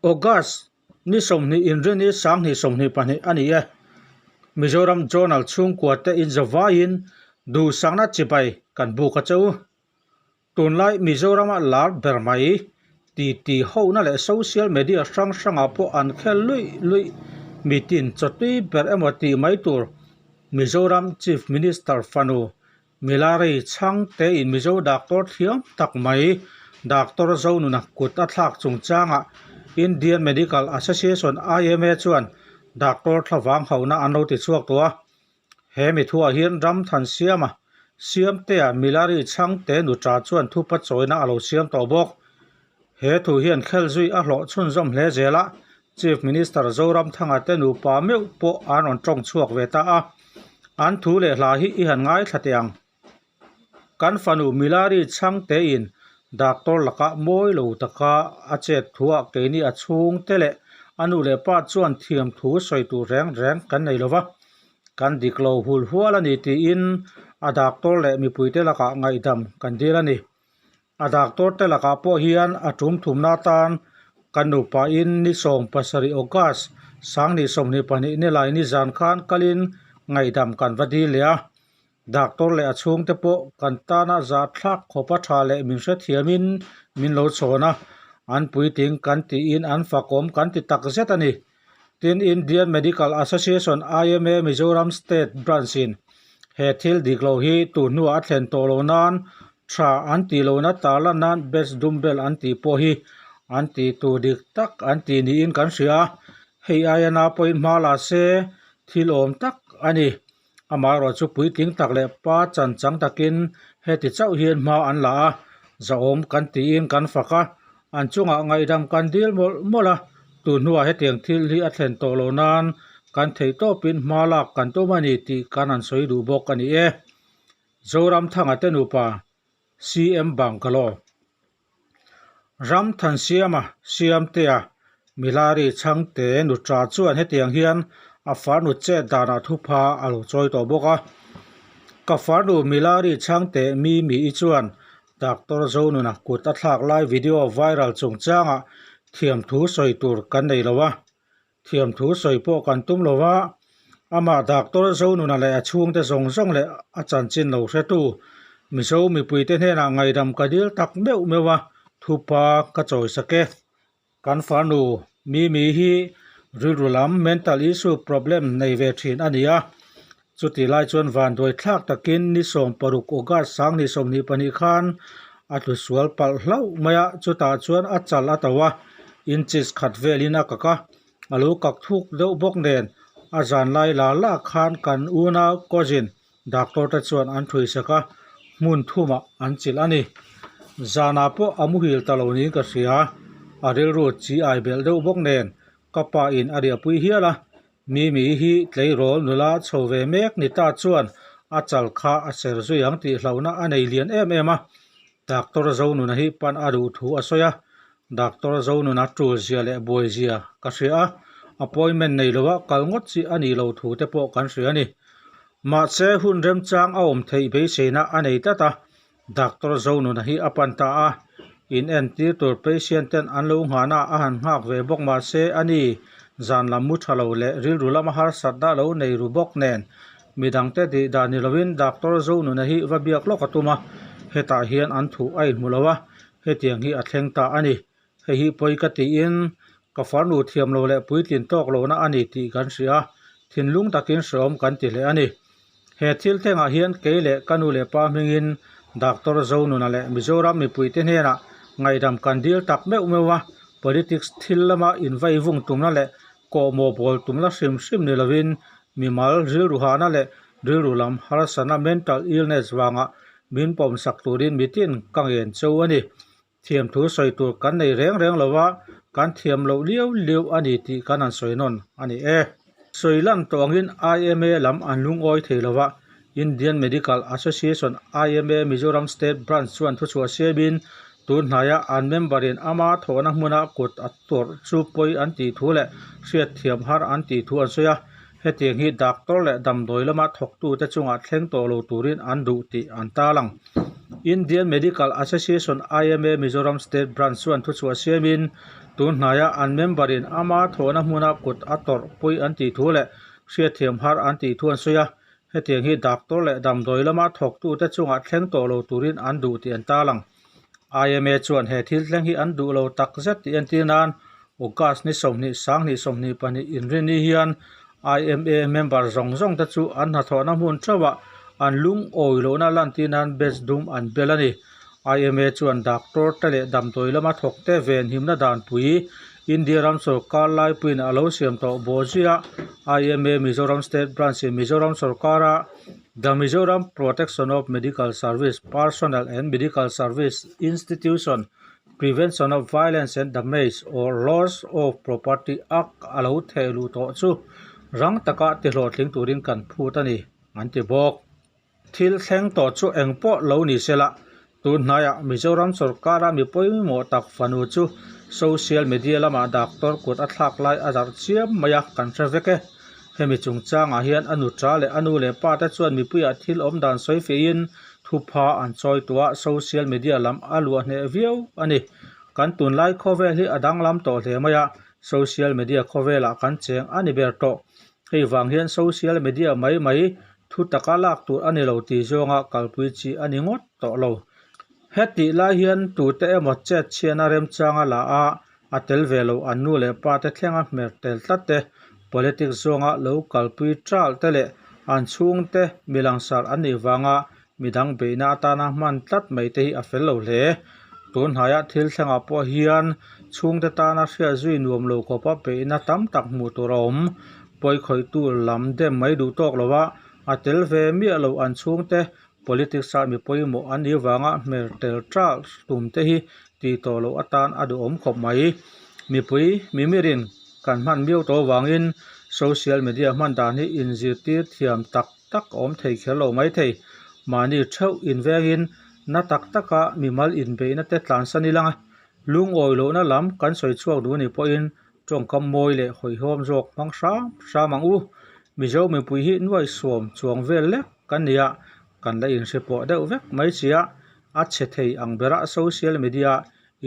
August ni 20 Inrini 2022 a ni e. Mizoram Journal chhungkua te inzavaiin duhsakna chibai kan buk a che u. Tunlai Mizorama lar ber mai titi hona leh social media hrang hrangah pawh an khel luih luih mitin chawtui ber emaw tih mai tur Mizoram Chief Minister fanu Milari chhangte in Mizo doctor thiam tak mai Doctor Zonuna kut a thlak chungchangah Indian Medical Association, IMA, chuan doctor thlavang hauhna an lo tichhuak tawh a. He mi thuah hian ram than siama Siamtea Milari chhangte nuṭa chuan thupa chawina a lo siam tawh bawk. He thu hian khel zui a hlawh chhunzawm hle zel a, Chief Minister Zoramthanga te nupa meuh pawh an rawn tawng chhuak ve ta a. An thu leh hla hi i han ngaithla teh ang. Kan fanu Milari chhangtein doctor lakah mawi lo taka a chet thuah keini a chhungte leh a nu leh pa chuan thiam thu sawi tur reng reng kan nei lova, kan dik lo hul hual a ni tiin a doctor leh mipuite lakah ngaihdam kan dil a ni. A doctor te lakah pawh hian a tum thumna atan kan nupain ni 17 August 2022 nilai nizan khan kalin ngaihdam kan va dil leh a. Doctor leh a chhungte pawh kan tana zahthlak khawpa tha leh min hrethiamin min lo chhawn a, an puitling kan tiin an fakawm kan ti tak zet a ni. Tin, Indian Medical Association, IMA, Mizoram State Branch-in he thil dik lo hi tun hnuah a thlen tawh lo nan tha an tih lohna tarlan nan Best Dumbbell an tih pawh hi an tih tur dik tak an tih niin kan hria a, hei aia na pawhin hma la se thil awm tak a ni. Amaherawh chu puitling tak leh pa chan chang takin heti chauh hian hma an la a, zahawm kan tiin kan fak a, an chungah ngaihdam kan dil mawlh mawlh a, tun hnuah hetiang thil hi a thlen tawh lo nan kan theih tawpin hma lak kan tum a ni tih kan han sawi duh bawk a ni e. Zoramthanga te nupa CM Bangkalaw. Ram Thansiama Siamtea Milari Chhangte nuṭa chuan hetiang hian a farnu chet danah thupha a lo chawi tawh bawk a. Ka farnu Milari Chhangte Mimi-i chuan Doctor Zonuna kut a thlak lai video viral chungchangah thiamthu sawi tur kan nei lo a. Thiamthu sawi pawh kan tum lo va, amah Doctor Zonuna leh a chhungte zawng zawng leh a chanchin lo hretu Mizo mipuite hnenah ngaihdam ka dil tak meuh meuh a, thupa ka chawi sak e. Kan farnu Mimi hi rilru lam mental issue problem nei ve thin a ni a, chutih lai chuan vanduai thlak takin ni 16 August 2022 khan a tlu sual palh hlauh mai a, chutah chuan a chal a to a, inches khat velin a kak a, a lo kak thuk deuh bawk nen a zan lai la la khan kan unau cousin doctor te chuan an thui sak a, hmun thumah an chilh a ni. Zanah pawh a muhil ta lo niin ka hria, a rilru chi ai belh deuh bawk nen ka pa in a riahpui hial a, Mimi hi tleirawl nula chho ve mek ni ta chuan a chal kha a ser zui ang tih hlauhna a nei lian em em a. Doctor Zonuna hi pan a duh thu a sawi a, Doctor Zonuna tul zia leh buai zia ka hria a, appointment nei loa kal ngawt chi a nih loh thu te pawh kan hria a ni. Mahse hun remchang a awm theih beiseina a nei tlat a, Doctor Zonuna hi a pan ta a, in entir tur patient ten an lo nghahna a han nghak ve bawk mahse a ni zan lam mu tha lo leh rilru lama harsatna lo nei ru bawk nen midangte tih dan ni lovin Doctor Zonuna hi va biak lawk a tum a, hetah hian an thuh a inhmu lo a, hetiang hi a thleng ta a ni. Hei hi pawi ka tiin ka farnu thiam lo leh puitlin tawk lohna a ni tih kan hria a, thinlung takin hreawm kan ti hle a ni. He thil thlengah hian kei leh ka nu leh pa hmingin Doctor Zonuna leh Mizoram mipuite hnenah ngaihdam kan dil tak meuh meuh a, politics thil lama invaivung tumna leh kawhmawh bawl tumna hrim hrim ni lovin mimal rilru hahna leh rilru lam harsatna mental illness vangah min pawmsak turin mitin ka ngen cheu a ni. Thiamthu sawi tur kan nei reng reng lo a, kan thiam loh liau liau a ni tih kan han sawi nawn a ni e. Sawi lan tawh angin IMA lam an lungawi thei lo a, Indian Medical Association, IMA, Mizoram State Branch chuan thuchhuah siamin tun hnaia an member-in ama thawhna hmuna kut a tawrh chu pawi an tih thu leh hriatthiam har an tih thu an sawi a, hetiang hi doctor leh damdawi lama thawktute chungah thleng tawh lo turin an duh tih an tarlang. Indian Medical Association, IMA, Mizoram State Branch chuan thuchhuah siamin tun hnaia an member in ama thawhna hmuna kut a tawrh pui an tih thu leh hriatthiam har an tih thu an sawi a. Hetiang hi doctor leh damdawi lama thawktute chungah thleng tawh lo turin an duh tih an tarlang. IMA chuan he thil thleng hi an duh lo takzet tih entir nan August ni 20 2022 inrinni hian IMA member zawng zawng te chu an hnathawhna hmun theuhah an lungawi lohna lantir nan badge dum an bel a ni. IMA chuan doctor te leh damdawi lama thawkte venhimna danpui India ram sawrkar laipuiin a lo siam tawh bawhzuia IMA Mizoram State Branch in Mizoram sawrkara The Mizoram Protection of Medical Service Personnel and Medical Service Institution Prevention of Violence and Damage or Loss of Property Act a lo theh luh tawh chu rang taka tihlawhtling turin kan phut a ni, an ti bawk. Thil thleng tawh chu eng pawh lo ni sela, tun hnaiah Mizoram sawrkara mi pawimawh tak fanu chu social media lamah doctor kut a thlak lai a darh chiam mai a, kan hre vek e. Hemi chungchangah hian a nuta leh a nu leh pa te chuan mipuiah thil awm dan sawi fiahin thupha an chawi tawh a, social media lam a luah hneh viau a ni. Kan tunlai khawvel hi a danglam tawh hle mai a, social media khawvelah kan cheng a ni ber tawh. Hei vang hian social media mai mai thu taka lak tur a ni lo tih zawnga kalpui chi a ni ngawt tawh lo. Hetih lai hian tute emaw chet chhiatna remchanga la a, a tel ve lo an nu leh pa te thlenga hmer tel tlat te, politics zawnga lo kalpui ṭal te leh an chhungte mi langsar an nih vanga midang beihna atana hman tlat mai te hi a fel lo hle. Tun hnaia thil thlengah pawh hian chhungte tana hriat zui nuam lo khawpa beihna tam tak hmuh tur a awm. Pawikhawihtu lam dem mai duh tawk lo a, a tel ve miah lo an chhungte politics-a mi pawimawh an nih vanga hmer tel ṭal tum te hi tih tawh loh atan a duhawm khawp mai. Mipui mimirin kan hman miau tawh avangin social media hman dan hi inzirtir thiam tak tak a awm thei kher lo mai thei. Mahni theuh invengin na tak taka mimal inbeihna te tlansan ila lungawi lohna lam kan sawi chhuak duh anih pawhin tawngkam mawi leh hawihhawm zawk hmang hram hram ang u. Mizo mipui hi nuai suam chuang vel lek kan ni a, kan la inhre pawh deuh vek mai chi a, a chhe thei ang bera social media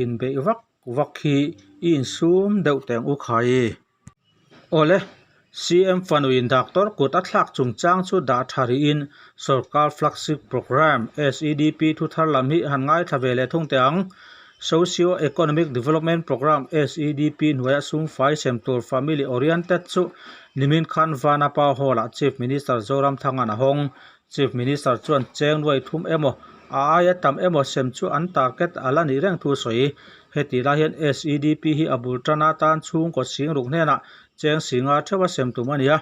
inbeih vak vak hi i insum deuh teh ang u khai. Awle, CM fanuin doctor kut a thlak chungchang chu dah tha rihin Sorkar Flagship Programme, SEDP, thu thar lam hi han ngaithla ve leh thung teh ang. Socio-Economic Development Programme, SEDP, hnuaia sumfai sem tur Family Oriented chu nimin khan Vanapa Hall-ah Chief Minister Zoramthanga'n a hawng. Chief Minister chuan cheng nuai thum emaw, a aia tam emaw sem chu an target a la nih reng thu a sawi. Heti lai hian SEDP hi a bul tan atan chhungkaw singruk hnenah cheng singa theuha sem tum a ni a.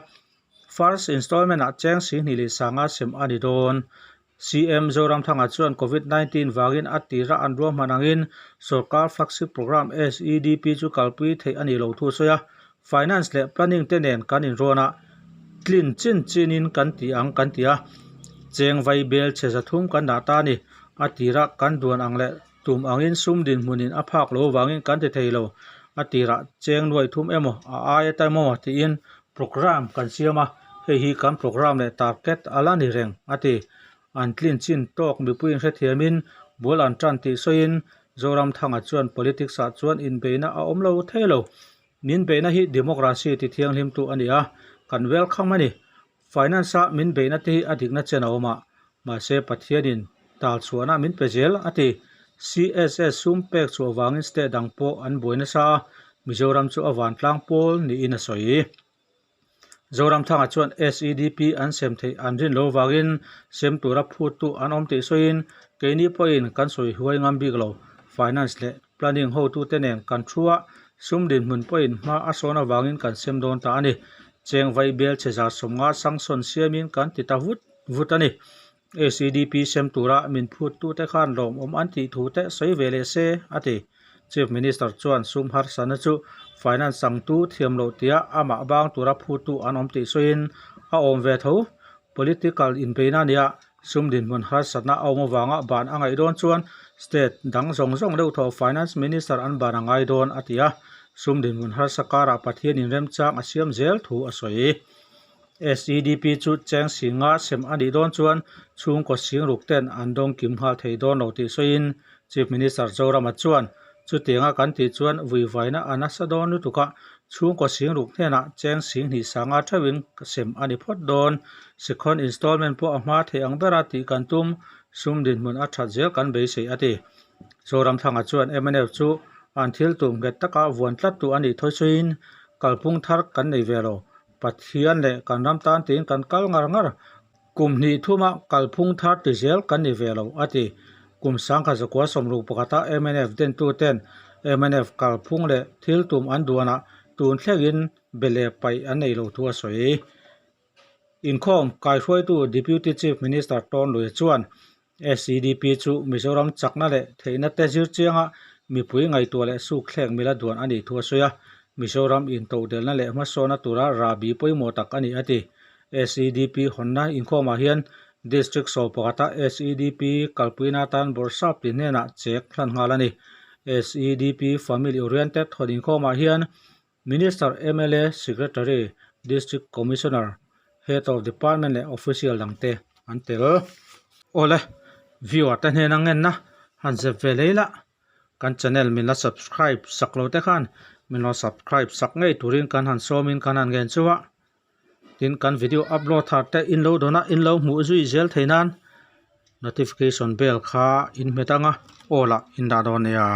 First installment ah cheng singhnih leh sanga sem a ni dawn. CM Zoramthanga chuan Covid 19 vangin a tira an ruahman angin sorkar flagship programme SEDP chu kalpui theih a nih loh thu a sawi a. Finance leh planning te nen kan inrawn a, tlin chin chinin kan ti ang kan ti a, cheng vai bel chhe zathum kan dah ta a ni. A tira kan duan ang leh tum angin sum dinhmunin a phak lo vangin kan ti thei lo. A tirah cheng nuai thum emaw a aia ta emaw tiin programme kan siam a, hei hi kan programme leh target a la ni reng, a ti. An tlin chin tawk mipuiin hrethiamin bul an tan tih sawiin Zoramthanga chuan politics ah chuan inbeihna a awm lo thei lo. Min beihna hi democracy ti thianghlimtu a ni a, kan welcome a ni. Finance-a min beihna te hi a dikna chen a awm a, mahse Pathianin tal chhuahna min pe zel, a ti. CSS sum pek chhuah vangin state dang pawh an buai nasa a, Mizoram chu a vantlang pawl niin a sawi. Zoramthanga chuan SEDP an sem theih an rin lo vangin sem tura phuttu an awm tih sawiin, Keini pawhin kan sawi huai ngam bik lo. Finance leh Planning hotute nen kan thu a, sum dinhmun pawhin hma a sawn avangin kan sem dawn ta a ni. Cheng vai bel chhe za 50 sanction siamin kan ti ta vut vut a ni. SEDP sem tura min phuttute khan lawmawm an tih thu te sawi ve leh se, a ti. Chief Minister chuan sum harsatna chu Finance changtu thiam loh tia amah bang tura phuttu an awm tih sawiin a awm ve tho. Political inbeihna nia sum dinhmun harsatna a awm avanga ban a ngaih dawn chuan state dang zawng zawng deuh thaw Finance Minister an ban a ngai dawn, a ti a. Sum dinhmun harsa karah Pathianin remchang a siam zel thu a sawi. SEDP chu cheng singa sem a nih dawn chuan chhungkaw singruk ten an dawng kim nghal thei dawn lo tih sawiin Chief Minister Zorama chuan chutianga kan tih chuan vuivaina a nasa dawn lutuk a, chhungkaw singruk hnenah cheng singhnih sanga theuhin sem a ni phawt dawn. Sikhawn installment pawh a hma theih ang bera tih kan tum, sum dinhmun a that zel kan beisei a ti. Zoramthanga chuan mnf chu an thil tum nghet taka vuan tlat tu a nih thawi sawiin kalphung thar kan nei ve lo, Pathian leh kan ram tan tiin kan kal ngar ngar. Kum hnih thuma kalphung thar ti zel kan ni ve lo, a ti. Kum sangkhat zakua sawmruk pakhata mnf dentuten mnf kalphung leh thil tum an duanah tun thlengin be leh paih an nei lo thu a sawi. Inkhawm kaihruaitu Deputy Chief Minister Tawnluia chuan SEDP chu Mizoram chakna leh theihna te zir chianga mipui ngaihtuah leh suk thlek mila duan a nih thu a sawi a, Mizoram intodelhna leh hmasawnna tura rahbi pawimawh tak a ni a ti. SEDP hawnna inkhawmah hian District sawm pakhata SEDP kalpuina atan bawrhsap ti hnenah chek hlan nghal a ni. SEDP Family Oriented hawn inkhawmah hian Minister, mla, Secretary, District Commissioner, Head of Department leh Official dangte an tel. Awle, viewer te hnena ngenna han zep ve lei la, kan channel min la subscribe sak lo te khan min lo subscribe sak ngei turin kan han sawmin kan han ngen chu a, tin kan video upload thar te in lo dawn a, in lo hmuh zui zel thei nan notification bell kha in hmet ang a, aw lah in dah dawn nia.